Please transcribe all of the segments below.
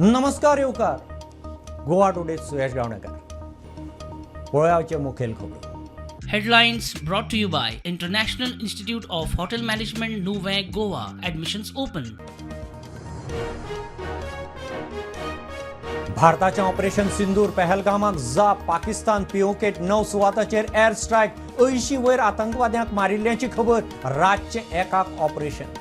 नमस्कार येवकार. गोवा टुडे सुयश गावणेकर. पळोवचे मुखेल खबरो. Headlines brought to you by International Institute of Hotel Management, Nuvem, Goa. Admissions open. भारताचें ऑपरेशन सिंदूर, पेहलगामाक जाप. पाकिस्तान पीओकेत 9 सुवाताचेर एअर स्ट्रायक. 80 वयर आतंकवाद्यांक मारिल्ल्याची खबर. रातचें एकाक ऑपरेशन.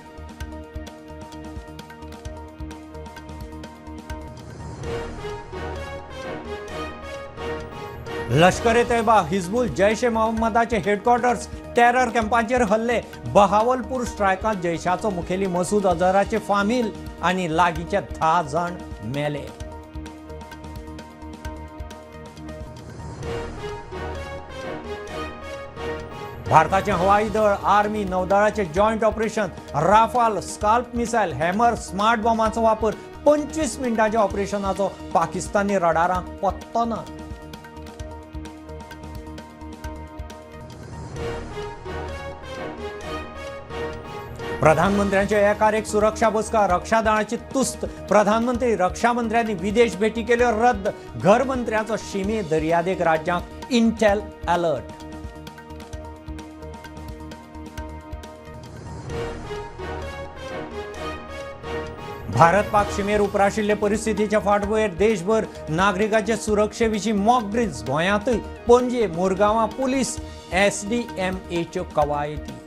लश्कर ए तैयबा, हिजबुल, जैश ए मोहम्मदाचे हेडक्वॉर्टर्स, टेरर कॅम्पाचेर हल्ले. बहावलपूर स्ट्रायकांत जैशाचो मुखेली मसूद अझहराचे फामील आनी लागींचे 10 जाण मेले. भारताचे हवाई दळ, आर्मी, नौदळाचे joint operation. Rafale, Scalp missile, Hammer smart बॉम्बांचो वापर. 25 मिनटांच्या ऑपरेशनाचो पाकिस्तानी रडारांक पत्तो ना. प्रधानमंत्र्यांचे एकार एक सुरक्षा बसका. रक्षा दळाची तुस्त. प्रधानमंत्री, रक्षा मंत्र्यांनी विदेश भेटी केल्यो रद्द. घर मंत्र्यांचो शिमे दर्यादेग राज्यांक इंटेल अलर्ट. भारत पाक शिमेर उप्राशिल्ले परिस्थितीच्या फाटभुंयेर देशभर नागरिकांचे सुरक्षे विशीं मॉक ड्रिल्स. गोंयांतूय पणजे, मुरगांवां पुलीस एसडीएमएच्यो कवायती.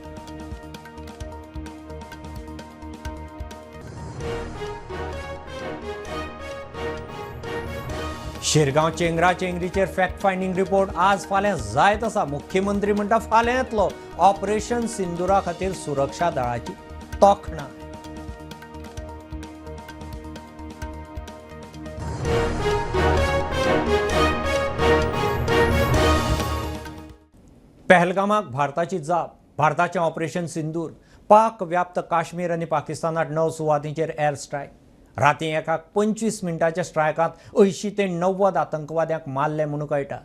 शिरगांव चेंगरा चेंगरीचेर फॅक्ट फायंडींग रिपोर्ट आज फाल्यां जायत आसा. मुख्यमंत्री म्हणटा फाल्यां येतलो. ऑपरेशन सिंदुरा खातीर सुरक्षा दळाची तोखणाय. पहलगामाक भारताची जाप. भारताचें ऑपरेशन सिंदूर. पाक व्याप्त काश्मीर आनी पाकिस्तानात 9 सुवातींचेर एअर स्ट्रायक. रातीं एकाक 25 मिनटाच्या स्ट्रायकांत 80 ते 90 आतंकवाद्यांक मारले म्हणून कळटा.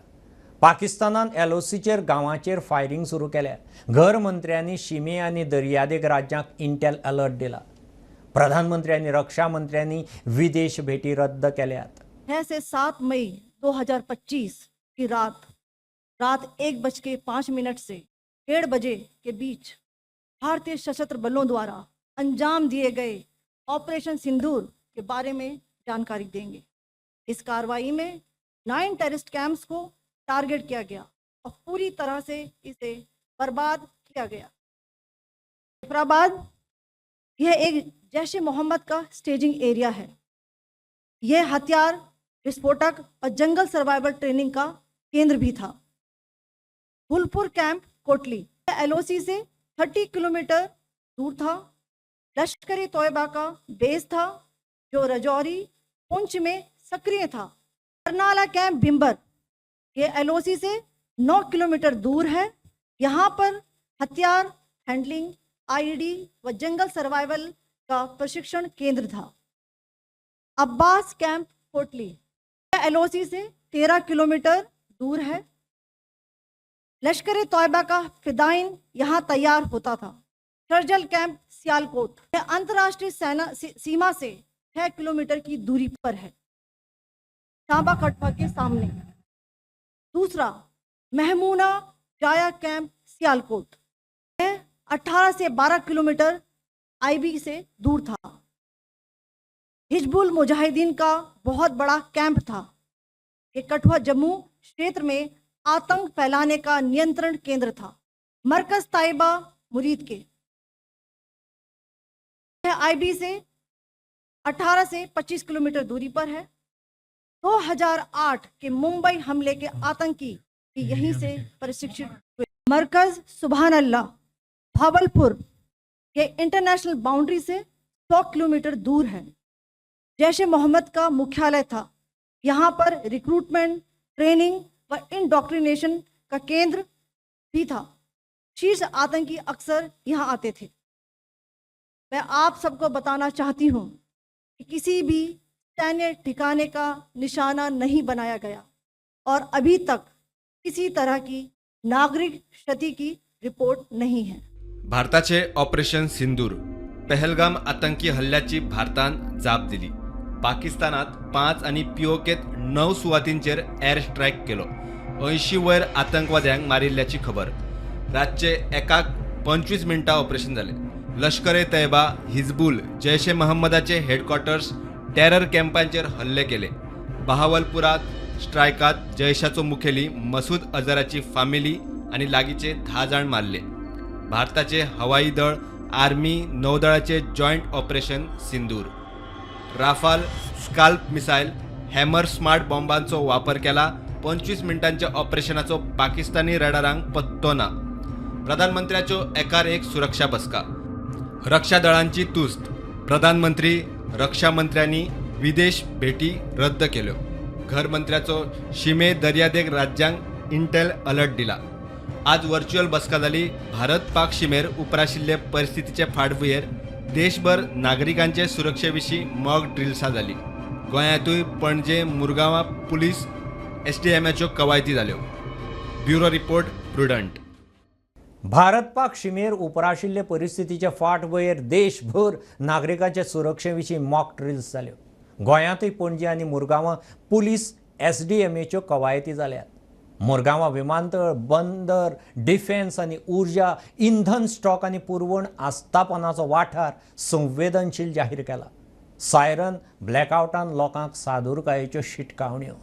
पाकिस्तानान एलओसीचेर गांवांचेर फायरिंग सुरू केल्या. घर मंत्र्यांनी शिमे आनी दर्यादेग राज्यांक इंटेल अलर्ट दिला. प्रधानमंत्री आनी रक्षा मंत्र्यांनी विदेश भेटी रद्द केल्यात. 6 से 7 मई 2025 की रात रात 1:05 से 1:30 बजे के बीच भारतीय सशस्त्र बलों द्वारा अंजाम दिए गए ऑपरेशन सिंदूर के बारे में जानकारी देंगे. इस कार्रवाई में 9 टेररिस्ट कैंप्स को टारगेट किया गया और पूरी तरह से इसे बर्बाद किया गया. जाफराबाद यह एक जैश ए मोहम्मद का स्टेजिंग एरिया है. यह हथियार, विस्फोटक और जंगल सर्वाइवल ट्रेनिंग का केंद्र भी था. फुलपुर कैंप कोटली एलओसी से 30 किलोमीटर दूर था. लश्कर ए तोयबा का बेस था जो रजौरी, पुंछ में सक्रिय था. करनाला कैंप भिम्बर ये एलओसी से 9 किलोमीटर दूर है. यहाँ पर हथियार हैंडलिंग, आईईडी व जंगल सर्वाइवल का प्रशिक्षण केंद्र था. अब्बास कैंप कोटली एलओसी से 13 किलोमीटर दूर है. लश्कर ए तोयबा का फिदाइन यहाँ तैयार होता था. शर्जल कैंप सियालकोट यह अंतर्राष्ट्रीय सेना सीमा से 6 किलोमीटर की दूरी पर है, सांबा कठुआ के सामने. दूसरा महमूना जाया कैंप सियालकोट यह 18 से 12 किलोमीटर आईबी से दूर था. हिजबुल मुजाहिदीन का बहुत बड़ा कैंप था. ये कठुआ जम्मू क्षेत्र में आतंक फैलाने का नियंत्रण केंद्र था. मरकज ताइबा मुरीदके यह आईबी से 18 से 25 किलोमीटर दूरी पर है. 2008 के मुंबई हमले के आतंकी भी यहीं से प्रशिक्षित हुए. मरकज सुबहान अल्लाह भावलपुर ये इंटरनेशनल बाउंड्री से 100 किलोमीटर दूर है. जैश ए मोहम्मद का मुख्यालय था. यहाँ पर रिक्रूटमेंट, ट्रेनिंग व इंडोक्ट्रिनेशन का केंद्र भी था. शीर्ष आतंकी अक्सर यहाँ आते थे. मैं आप सबको बताना चाहती हूँ कि किसी भी सैन्य ठिकाने का निशाना नहीं बनाया गया और अभी तक किसी तरह की नागरिक क्षति की रिपोर्ट नहीं है. भारताचे ऑपरेशन सिंदूर, पहलगाम आतंकी हल्ल्याची भारतान जाप दिली. पाकिस्तानात 5 आनी पीओकेत 9 सुवातींचेर एअर स्ट्रायक केलो. 80 वयर आतंकवाद्यांक मारिल्ल्याची खबर. रातचे 1:25 ऑपरेशन जालें. लश्कर ए तैयबा, हिजबुल, जैश ए महम्मदाचे हेडक्वॉर्टर्स, टेरर कॅम्पांचेर हल्ले केले. बहावलपुरात स्ट्रायकात जैशाचो मुखेली मसूद अझराची फामिली आनी लागींचे 10 जाण मारले. भारताचे हवाई दळ, आर्मी, नौदळाचे joint operation Sindoor. Rafale, Scalp missile, Hammer smart बॉम्बांचो वापर केला. 25 मिनटांच्या ऑपरेशनाचो पाकिस्तानी रडारांक पत्तो ना. प्रधानमंत्र्याच्यो एकार एक सुरक्षा बसका, रक्षा दळांची तुस्त. प्रधानमंत्री, रक्षा मंत्र्यांनी विदेश भेटी रद्द केल्यो. घरमंत्र्याचो शिमे दर्यादेग राज्यांक इंटेल अलर्ट दिला. आज व्हर्च्युअल बसका जाली. भारत पाक शिमेर उप्राशिल्ले परिस्थितीचे फाटभुंयेर देशभर नागरिकांचे सुरक्षे विशीं मॉक ड्रिल्सां जाली. गोंयांतूय पणजे, मुरगांवां पुलीस एसडीएमएच्यो कवायती जाल्यो. Bureau report, Prudent. Bharat Pak शिमेर उपराशिल्ले परिस्थितीचे फाटभुंयेर देशभर नागरिकांचे सुरक्षे विशीं मॉक ड्रिल्स जाल्यो. गोंयांतूय पणजे आनी मुरगांवां पुलीस एसडीएमएच्यो कवायती जाल्यात. मुरगांवां विमानतळ, बंदर, डिफेन्स आनी ऊर्जा, इंधन स्टॉक आनी पुरवण आस्थापनाचो वाठार संवेदनशील जाहीर केला. सायरन, ब्लॅकआवटान लोकांक सादूरकायेच्यो शिटकावण्यो.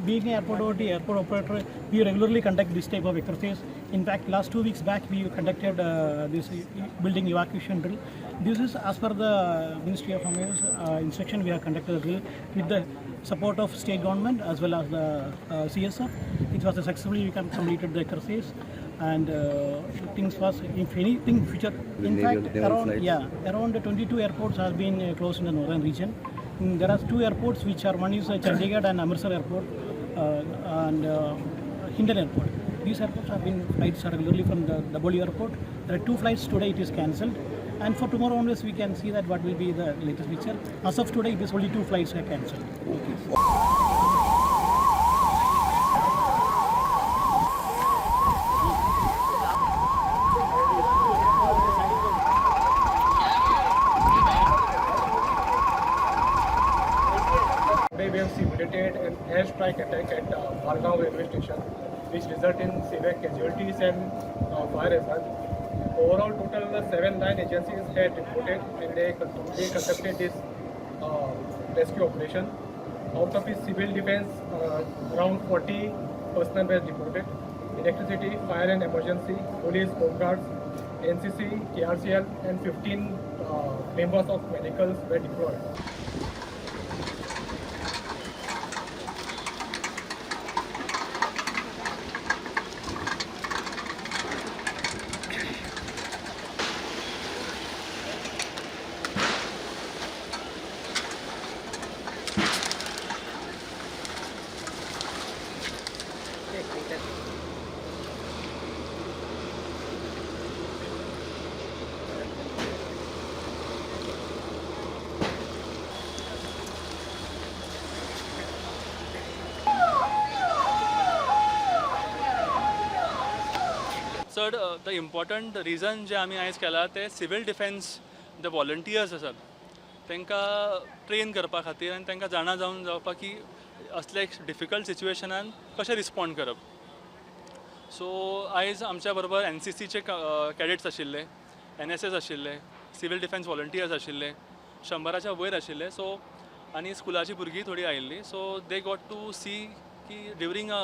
Being an airport authority, airport operator, we regularly conduct this type of exercise. In fact, last 2 weeks back, we conducted this building evacuation drill. This is as per the Ministry of Home Affairs instruction. We have conducted the drill with the support of state government as well as the CSF. It was successfully we completed the exercise, and things was, if anything future. In fact, around 22 airports have been closed in the northern region. There are 2 airports which are, one is Chandigarh and Amritsar airport and Hindon airport. These airports have been flights are regularly from the Dabolim airport. There are 2 flights today, it is cancelled, and for tomorrow onwards we can see that what will be the latest picture. As of today, it is only 2 flights are cancelled. Okay. Today we have simulated an airstrike attack at Margao railway station, which resulted in severe casualties and fire hazard. Overall, total 7-9 agencies had reported, and they conducted this rescue operation. Out of its civil defense, around 40 personnel were deported. Electricity, fire and emergency, police, home guards, NCC, KRCL, and 15 members of medicals were deployed. चड the important reason जे आमी आयज केला ते civil defence जे volunteers आसात तांकां train करपा खातीर आनी तांकां जाणा जावन जावपाक की असल्या एक डिफिकल्ट सिच्युएशनान कशें रिस्पोंड करप. सो आयज आमच्या बरोबर एनसीसीचे कॅडेट्स आशिल्ले, एनएसएस आशिल्ले, सिवील डिफेन्स वॉलंटियर्स आशिल्ले, 100च्या वयर आशिल्ले. सो आनी स्कुलाची भुरगीं थोडीं आयिल्लीं. So they got to see की during a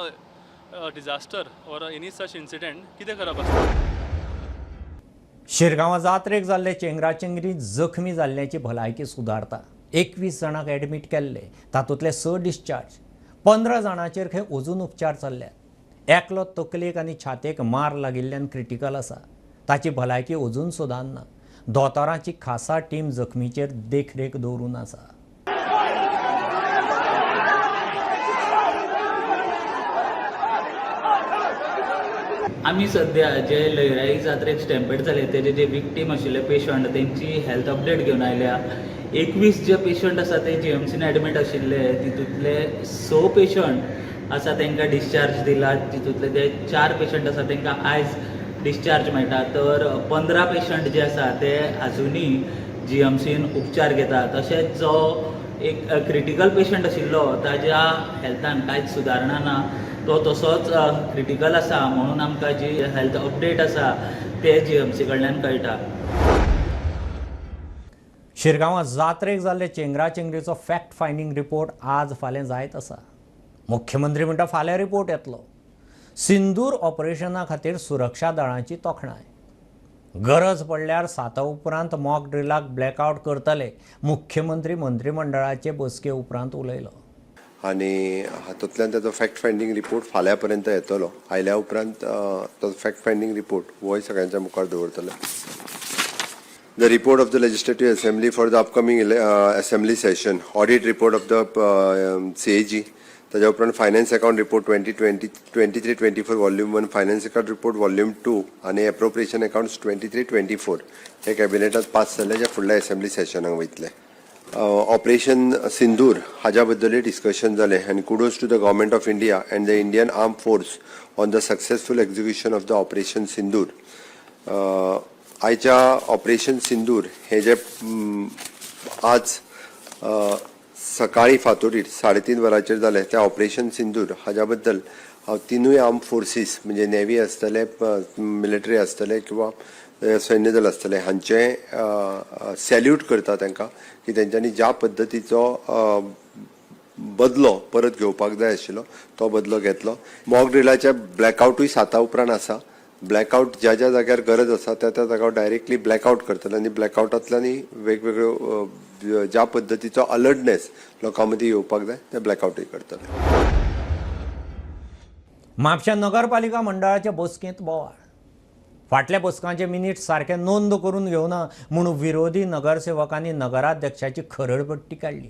disaster or any such incident कितें करप आसता. शिरगांवां जात्रेक जाल्ले चेंगराचेंगरी जखमी जाल्ल्याची भलायकी सुदारता. 21 जाणांक एडमीट केल्ले, तातूंतले 6 डिस्चार्ज. 15 जाणांचेर खंय अजून उपचार चल्ल्यात. एकलो तकलेक आनी छातयेक मार लागिल्ल्यान क्रिटिकल आसा, ताची भलायकी अजून सुदारना. दोतोरांची खासा टीम जखमीचेर देखरेख दवरून आसा. आमी सद्या जे लयराई जात्रेक स्टॅम्पेड जाले तेजे जे विक्टीम आशिल्ले पेशंट तेंची हेल्थ अपडेट घेवन आयल्या. 21 जे पेशंट आसा ते जीएमसीन एडमीट आशिल्ले, तितूंतले स पेशंट आसा तांकां डिस्चार्ज दिला, तितूंतले जे चार पेशंट आसा तांकां आयज डिस्चार्ज मेळटा, तर 15 पेशंट जे आसा ते आजुनूय जीएमसीन उपचार घेतात. तशेंच जो एक क्रिटिकल पेशंट आशिल्लो ताज्या हेल्थान कांयच सुदारणा ना, तो तसोच क्रिटिकल आसा म्हणून आमकां जी हेल्थ अपडेट आसा ते जीएमसी कडल्यान कळटा. शिरगांवां जात्रेक जाल्ले चेंगराचेंगरीचो फॅक्ट फायंडींग रिपोर्ट आज फाल्यां जायत आसा. मुख्यमंत्री म्हणटा फाल्यां रिपोर्ट येतलो. सिंदूर ऑपरेशना खातीर सुरक्षा दळांची तोखणाय. गरज पडल्यार 7 उपरांत मॉक ड्रिलाक ब्लॅकआवट करतले, मुख्यमंत्री मंत्रिमंडळाचे बसके उपरांत उलयलो. आनी हातूंतल्यान ताचो फॅक्ट फायंडींग रिपोर्ट फाल्यां पर्यंत येतलो. आयल्या उपरांत तो फॅक्ट फायंडींग रिपोर्ट होय सगळ्यांच्या मुखार दवरतले. The report of the Legislative Assembly for the upcoming assembly session, audit report of the CAG, ताज्या उपरांत finance account report 2023-24 volume 1, finance account report volume 2 आनी appropriation accounts 23-24 हे कॅबिनेटात पास जाले, जे फुडल्या असेंब्ली सेशनाक वयतले. ऑपरेशन सिंदूर हाज्या बद्दलूय डिस्कशन जालें आनी kudos to the Government of India and the Indian Armed Force on the successful execution of the Operation Sindoor. आयच्या ऑपरेशन सिंदूर हे जे आज सकाळी फांतोडीर 3:30 वरांचेर जालें त्या ऑपरेशन सिंदूर हाज्या बद्दल हांव तिनूय आर्म फोर्सीस, म्हणजे नेव्ही आसतले, मिलिटरी आसतले किंवा सैन्य दल आसतले, हांचें सॅल्यूट करता तांकां की तेंच्यांनी ज्या पद्दतीचो बदलो परत घेवपाक जाय आशिल्लो तो बदलो घेतलो. मॉक ड्रिलाचे ब्लॅकआवटूय 7 उपरांत आसा. ब्लॅकआवट ज्या ज्या जाग्यार गरज आसा त्या त्या जाग्यार डायरेक्टली ब्लॅकआवट करतले आनी ब्लॅकआवटांतल्यानूय वेगवेगळ्यो ज्या पद्दतीचो अलर्टनेस लोकां मदीं येवपाक जाय ते ब्लॅकआवटूय करतले. म्हापशा नगरपालिका मंडळाच्या बसकेंत बोवाळ. फाटल्या बसकांचे मिनीट सारकें नोंद करून घेवना म्हूण विरोधी नगरसेवकांनी नगराध्यक्षाची खरडपट्टी काडली.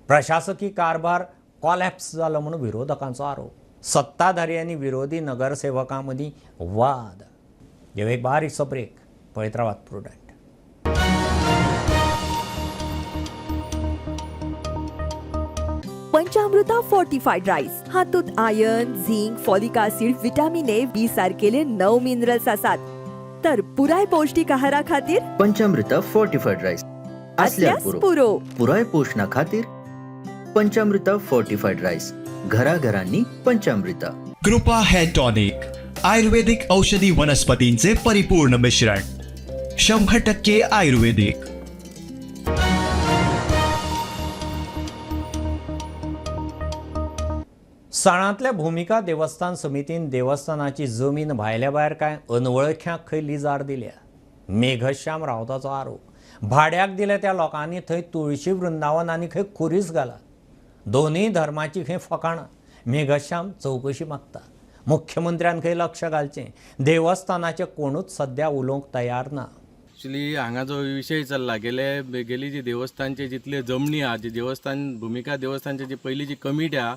प्रशासकी कारभार कॉलॅप्स जालो म्हूण विरोधकांचो आरोप. सत्ताधारी आनी विरोधी नगरसेवकां मदीं वाद. घेवया एक बारीकसो ब्रेक. पळयत रावात प्रुडंट. पंचामृता फोर्टिफाईड राईस हातूंत iron, zinc, folic acid, vitamin A, B सारकेले 9 minerals आसात, तर पुराय पौष्टिक आहारा खातीर पंचामृता फोर्टिफाईड राईस असल्यार असल्यास पुरो. पुरो. पुराय पोषणा खातीर पंचामृता फोर्टिफाईड राईस, घराघरांनी पंचामृता. कृपा हेअर टॉनिक, आयुर्वेदिक औषधी वनस्पतींचे परिपूर्ण मिश्रण, 100% आयुर्वेदिक. साळांतल्या भुमिका देवस्थान समितीन देवस्थानाची जमीन भायल्या भायर कांय अनवळख्यांक खंय लिजार दिल्या. मेघश्याम रावताचो आरोप. भाड्याक दिल्या त्या लोकांनी थंय तुळशी वृंदावन आनी खंय खुरीस घाला. दोनूय धर्माची खंय फकाणां. मेघश्याम चवकशी मागता. मुख्यमंत्र्यान खंय लक्ष घालचें. देवस्थानाचें कोणूच सद्या उलोवंक तयार ना. एक्चुली हांगा जो विशय चल्ला, गेले गेली जी देवस्थानचे जितले जमनी आहा, जी देवस्थान भुमिका देवस्थानची जी पयली जी कमिटी आहा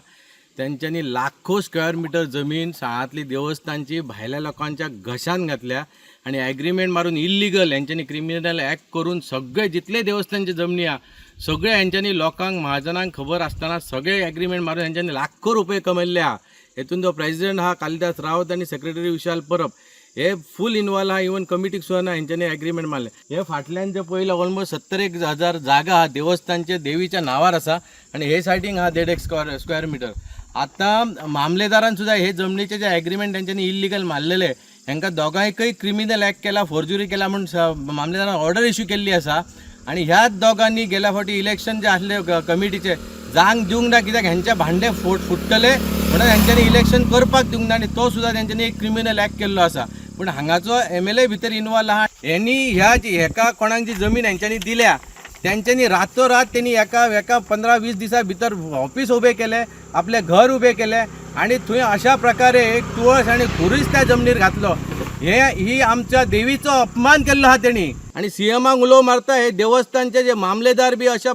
तेंच्यांनी लाखो स्क्वेअर मिटर जमीन साळांतली देवस्थानची भायल्या लोकांच्या घशान घातल्या आनी एग्रीमेंट मारून इल्लिगल हेंच्यांनी क्रिमिनल एक्ट करून सगळे जितले देवस्थानचे जमनी आहा सगळे हेंच्यांनी लोकांक महाजनांक खबर आसतना सगळे एग्रीमेंट मारून हेंच्यांनी लाखो रुपये कमयल्ले आहा. हेतून जो प्रेजिडेंट आहा कालिदास रावत आनी सेक्रेटरी विशाल परब हे फूल इनवॉल्व आहा. इवन कमिटीक सुद्दां ना हेंच्यांनी एग्रीमेंट मारले. हे फाटल्यान जे पयले ऑलमोस्ट 70,000 जागा आहा देवस्थानचे देवीच्या नांवार आसा आनी हे सायडीक आहा 1.5 स्क्वेअर मिटर. आतां मामलेदारान सुद्दां हे जमनीचे जे एग्रीमेंट तेंच्यांनी इल्लिगल मारलेले हेंकां दोगांयकय क्रिमिनल एक्ट केला, फोर्जुरी केला म्हूण मामलेदारान ऑर्डर इश्यू केल्ली आसा. आनी ह्याच दोगांनी गेल्या फावटी इलेक्शन जे आसले कमिटीचे जांग दिवंक ना, कित्याक हेंचे भांडे फुट्टले म्हणून हेंच्यांनी इलेक्शन करपाक दिवंक ना आनी तो सुद्दां तेंच्यांनी एक क्रिमिनल एक्ट केल्लो आसा. पूण हांगाचो एमएलए भितर इनवॉल्व आहा. हेंणी ह्या हेका कोणाक जी जमीन हेंच्यांनी दिल्या तेंच्यांनी रातोरात तेणी एका एका 15-20 दिसां भितर ऑफिस उबें केलें, आपलें घर उबें केलें आनी थंय अशा प्रकारे एक तुळस आनी खुरीस त्या जमनीर घातलो. हे ही आमच्या देवीचो अपमान केल्लो आहा तेणी. आनी सीएमाक उलो मारता, हे देवस्थानचे जे मामलेदार बी अशा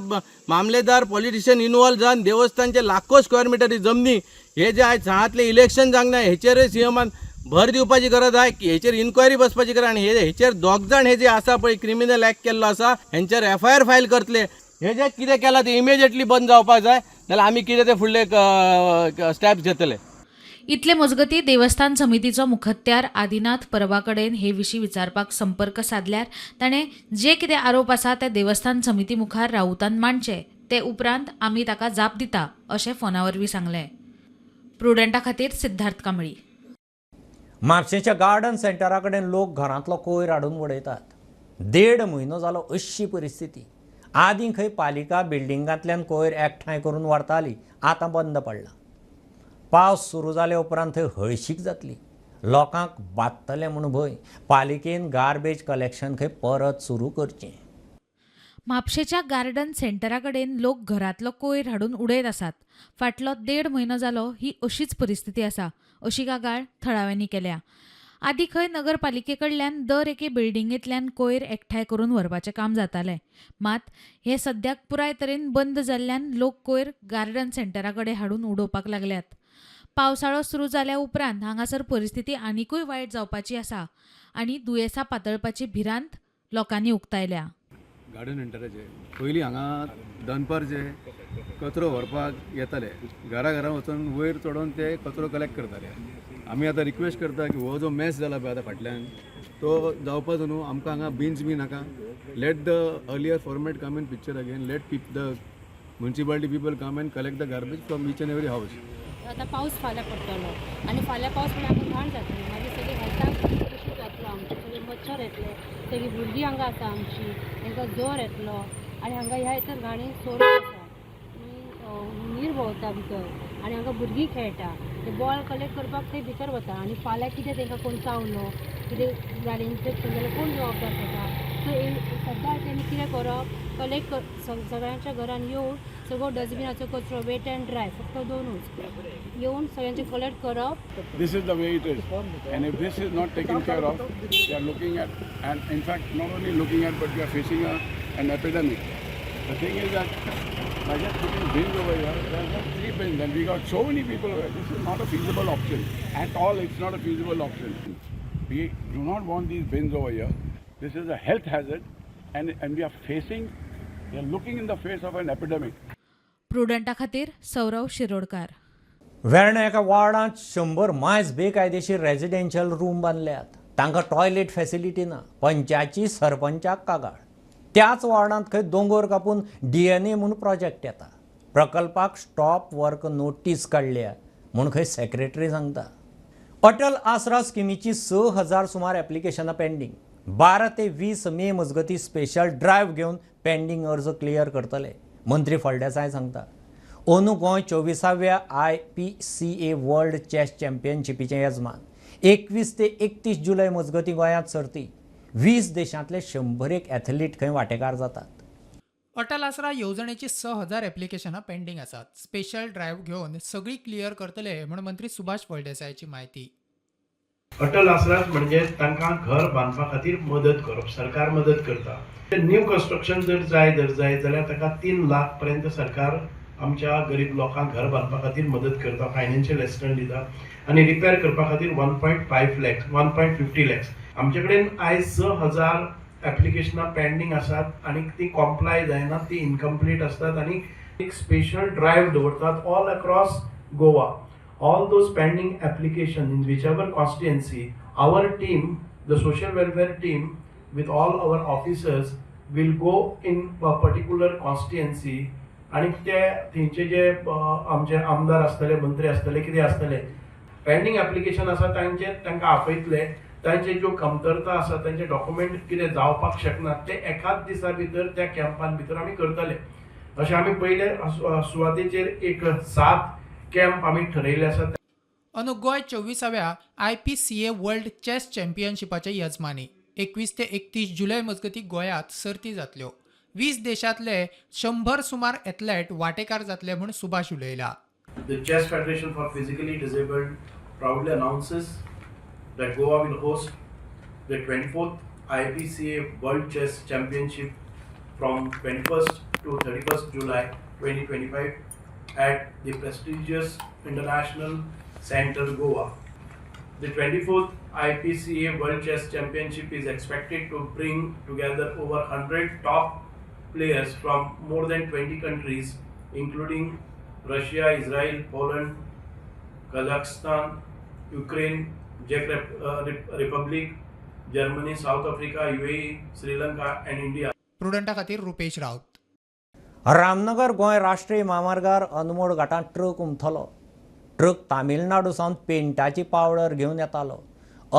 मामलेदार पॉलिटिशियन इनवॉल्व जावन देवस्थानचे लाखो स्क्वेअर मिटर ही जमनी हे जे आयज साळांतलें इलेक्शन जावंक ना हेचेरय सीएमान भर दिवपाची गरज आहा की हेचेर इन्क्वायरी बसपाची गरज आनी हे हेचेर दोग जाण हे जे आसा पळय क्रिमिनल एक्ट केल्लो आसा हेंचेर एफआयआर फायल करतले. हे जे कितें केलां तें इमिजिएटली बंद जावपाक जाय, नाल्यार आमी कितें ते फुडले स्टेप्स घेतले. इतले मजगती देवस्थान समितीचो मुखत्यार आदिनाथ परबा कडेन हे विशीं विचारपाक संपर्क सादल्यार ताणें जे कितें आरोप आसा ते देवस्थान समिती मुखार राऊतान मांडचे, ते उपरांत आमी ताका जाप दिता अशें फोना वरवीं सांगलें. प्रुडंटा खातीर सिद्धार्थ कांबळी. म्हापशेंच्या गार्डन सेंटरा कडेन लोक घरांतलो कोयर हाडून उडयतात. 1.5 म्हयनो जालो अशी परिस्थिती. आदीं खंय पालिका बिल्डिंगांतल्यान कोयर एकठांय करून व्हरताली, आतां बंद पडला. पावस सुरू जाले उपरांत थंय हळशीक जातली, लोकांक बादतलें म्हूण भंय. पालिकेन गार्बेज कलेक्शन खंय परत सुरू करचें. म्हापशेच्या गार्डन सेंटरा कडेन लोक घरांतलो कोयर हाडून उडयत आसात. फाटलो 1.5 म्हयनो जालो ही अशीच परिस्थिती आसा अशी कागाळ थळाव्यांनी केल्या. आदीं खंय नगरपालिके कडल्यान दर एके बिल्डिंगेंतल्यान कोयर एकठांय करून व्हरपाचें काम जातालें, मात हें सद्याक पुराय तरेन बंद जाल्ल्यान लोक कोयर गार्डन सेंटरा कडेन हाडून उडोवपाक लागल्यात. पावसाळो सुरू जाल्या उपरांत हांगासर परिस्थिती आनिकूय वायट जावपाची आसा आनी दुयेंसां पातळपाची भिरांत लोकांनी उक्तायल्या. गार्डन सेंटराचे पयलीं हांगा दनपारचे कचरो व्हरपाक येताले, घरा घरा वचून वयर चडोन ते कचरो कलेक्ट करताले. आमी आतां रिक्वेस्ट करता की हो जो मॅस जाला पळय आतां फाटल्यान तो जावपाचो न्हू. आमकां हांगा बिन्स बी नाका. Let the earlier format come in picture again. Let the municipality people come and collect the garbage from each and every house. आतां पावस फाल्यां पडटलो आनी फाल्यां पावस पडल्यार आमकां घाण जातली, मागीर सगळीं हेल्थाक इशू जातलो, आमचे सगळे मच्छर येतले, सगळीं भुरगीं हांगा आसा आमची, तांकां जोर येतलो आनी हांगा ह्या हितर घाणी सोरो आसा, हुंदीर भोंवता भितर आनी हांगा भुरगीं खेळटा, ते बॉल कलेक्ट करपाक थंय भितर वता आनी फाल्यां कितें तांकां कोण चावलो कितें जालें इन्फेक्शन जाल्यार कोण जबाबदार ताका. सो सद्दां तेणी कितें करप, कलेक्ट सगळ्यांच्या घरान येवन सगळो डस्टबिनाचो कचरो वेट अँड ड्राय फक्त दोनूच येवन सगळ्यांचे कलेक्ट करप. This is the way it is, and if this is not taken care of, we are looking at, and in fact not only looking at, but we are facing an epidemic. The thing is that by just putting bins over here, there are just 3 bins and we got so many people over here. This is not a feasible option at all. It's not a feasible option. We do not want these bins over here. This is a health hazard, and we are facing, we are looking in the face of an epidemic. प्रुडंटा खातीर सौरव शिरोडकार. वेर्णा एका वार्डांत 100 मायज बेकायदेशीर residential room बांदल्यात. तांकां toilet facility ना. पंचायती सरपंचाक कागाळ. त्याच वार्डांत खंय दोंगोर कापून DNA म्हूण प्रोजेक्ट येता. प्रकल्पाक स्टॉप वर्क नोटीस काडल्या म्हूण खंय सेक्रेटरी सांगता. अटल आसरा स्किमीची 6000 सुमार एप्लिकेशनां पेंडींग. 12 ते 20 मे मजगती स्पेशल ड्रायव्ह घेवन पेंडींग अर्ज क्लियर करतले, मंत्री फळदेसाय सांगता. अंदू गोंय 24व्या IPCA world chess चॅम्पियनशिपीचें येजमान. 21 ते 31 जुलय मजगती गोंयांत सर्ती. 20 देशांतले 101 एथलीट खंय वांटेकार जातात. अटल आसरा येवजणेची 6000 एप्लिकेशनां पेंडींग आसात. स्पेशल ड्रायव्ह घेवन सगळी क्लियर करतले म्हूण मंत्री सुभाष फळदेसायाची म्हायती. अटल आसरा म्हणजे तांकां घर बांदपा खातीर मदत करप, सरकार मदत करता. न्यू कन्स्ट्रक्शन जर जाय जाल्यार ताका 3 लाख पर्यंत सरकार आमच्या गरीब लोकांक घर बांदपा खातीर मदत करता, फायनान्शियल एसिस्टंट दिता आनी रिपेर करपा खातीर 1.5 लॅक्स, 1.50 लॅक्स. आमचे कडेन आयज 6000 एप्लिकेशनां पेंडींग आसात आनी ती कॉम्प्लाय जायना, ती इनकम्प्लीट आसतात आनी एक स्पेशल ड्रायव्ह दवरतात all across Goa. All those pending application in whichever constituency, our team, the social welfare team with all our officers will go in a particular constituency आणि ते थंयचे जे आमचे आमदार आसतले, मंत्री आसतले, कितें आसतले, पेंडींग एप्लिकेशन आसा तांचे तांकां आपयतले, तांचे ज्यो कमतरता आसा, तांचे डॉक्युमेंट कितें जावपाक शकना ते एकाच दिसा भितर त्या कॅम्पान भितर आमी करतले. अशें आमी पयले सुवातेचेर एक 7 कॅम्प आमी ठरयले आसात. अंदू गोंय 24व्या IPCA world chess चॅम्पियनशिपाचे यजमानी. 21 ते 31 जुलय मजगती गोंयांत सर्ती जातल्यो. 20 देशांतले 100 सुमार एथलेट वांटेकार जातले म्हूण Subhash उलयला. The Chess Federation for Physically Disabled proudly announces that Goa will host the 24th IPCA World Chess Championship from 21st to 31st July 2025 at the prestigious International Center Goa. The 24th IPCA World Chess Championship is expected to bring together over 100 top players from more than 20 countries, including Russia, Israel, Poland, Kazakhstan, Ukraine, Czech Republic, Germany, South Africa, UAE, Sri Lanka and India. प्रुडंटा खातीर रुपेश राऊत. रामनगर गोंय राष्ट्रीय म्हामार्गार Anmod घाटांत truck उमथलो. Truck Tamil Nadu सावन पेंटाची powder घेवन येतालो.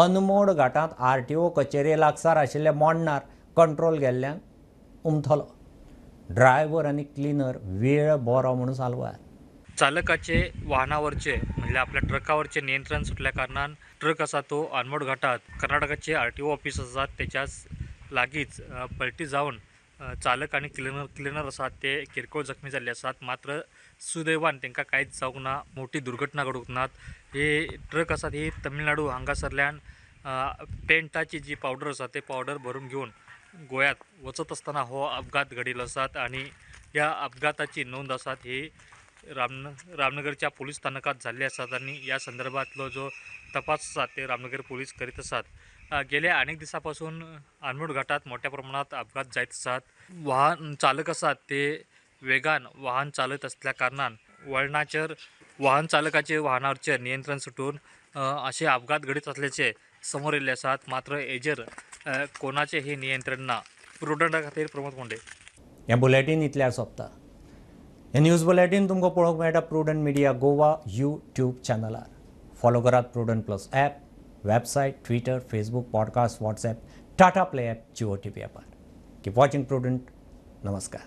Anmod घाटांत RTO कचेरे लागसार आशिल्ल्या मोडणार control गेल्ल्यान उमथलो. Driver आनी cleaner वेळ बरो म्हणून साल्वार. चालकाचे वाहनावरचे म्हणजे आपल्या ट्रकावरचे नियंत्रण सुटल्या कारणान ट्रक आसा तो अनमोड घाटात कर्नाटकाचे आरटीओ ऑफिस आसा त्याच्याच लागींच पलटी जावन चालक आनी क्लिनर आसात ते किरकोळ जखमी जाल्ले आसात. मात्र सुदैवान तांकां कांयच जावंक ना, मोठी दुर्घटना घडूंक नात. हे ट्रक आसात ही तमिळनाडू हांगासरल्यान पेंटाची जी पावडर आसा ते पावडर भरून घेवन गोव्यात वचत आसतना हो अपघात घडिल्लो आसात आनी ह्या अपघाताची नोंद आसात ही रामनगरच्या पोलीस स्थानकात जाल्ली आसात आनी ह्या संदर्भातलो जो तपास आसा ते रामनगर पोलीस करीत आसात. गेल्या अनेक दिसापासून अनमोड घाटात मोठ्या प्रमाणात अपघात जायत आसात. वाहन चालक आसात ते वेगान वाहन चालयत असल्या कारणान वळणाचेर वाहन चालकाचे वाहनावरचे नियंत्रण सुटून असे अपघात घडीत असल्याचे समोर येयल्ले आसात. मात्र हेजेर कोणाचें हे नियंत्रण ना. प्रुडंटा खातीर प्रमोद कोंडे. हें बुलेटीन इतल्यार सोंपता. हें न्यूज बुलेटीन तुमकां पळोवंक मेळटा प्रुडंट मिडिया गोवा यूट्यूब चॅनलार. फॉलो करात Prudent plus app, website, Twitter, Facebook, podcast, WhatsApp, Tata Play app, Jio TV ॲपार. Keep watching prudent. नमस्कार.